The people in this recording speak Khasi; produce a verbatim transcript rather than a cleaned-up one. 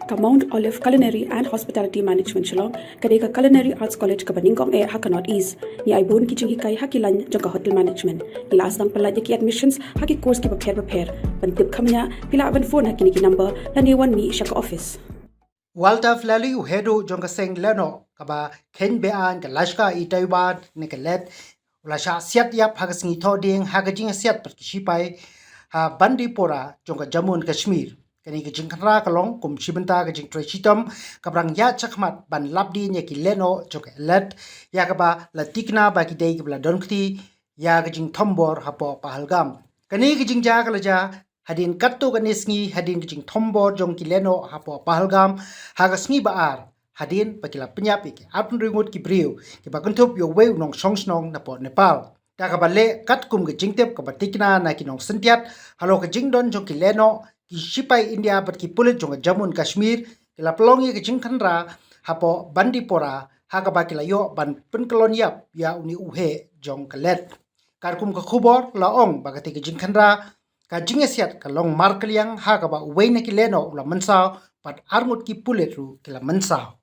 Ka Mount Olive Culinary and Hospitality Management Shillong ka dei ka Culinary Arts College kaba nyngkong eh ha ka North East. Ngi ai bun ki jinghikai ha ki lain jong ka hotel management. Ngi la sdang pyllait ïa ki admissions ha ki course kiba pher bapher. Ban tip kham bniah phi lah ban phone ha kine ki number lane wan mih sha ka office. Walter Flali, u head jong ka seng lehnoh kaba kheiñ be-aiñ ka Lashkar-e-Taiba ne ka LAT, u la shah siat ïap ha ka sngi Thohdieng ha ka jingsiat bad ki shipai ha Bandipora jong ka Jammu and Kashmir. Kane ka jingkhynra ka long kum shi bynta ka jingtrei shitom kaba dang ïaid shakhmat ban lap dien ïa ki lehnoh jong ka LAT, ïa kaba la tikna ba ki dei kiba la don kti ïa ka jingthombor hapoh Pahalgam. Kane ka jingjia ka la jia hadien katto katne sngi hadien ka jingthombor jong ki lehnoh hapoh Pahalgam ha ka sngi ba ar, hadien ba ki la pynïap ïa ki arphew hynriew ngut ki briew kiba kynthup ïa uwei u nongshong shnong napoh Nepal. Da kaba leh katkum ka jingtip kaba tikna na ki nongsyntiat halor ka jingdon jong ki lehnoh, ki shipai India bad ki pulit jong ka Jammu and Kashmir ki la pynlong ïa ka jingkhynra hapoh Bandipora, ha kaba ki la ïoh ban pynkyllon ïap ïa une u heh jong ka LAT. Katkum ka khubor la ong ba katei ka jingkhynra ka jingsiat ka long markylliang, ha kaba uwei na ki lehnoh u la mynsaw bad arngut ki pulit ruh ki la mynsaw.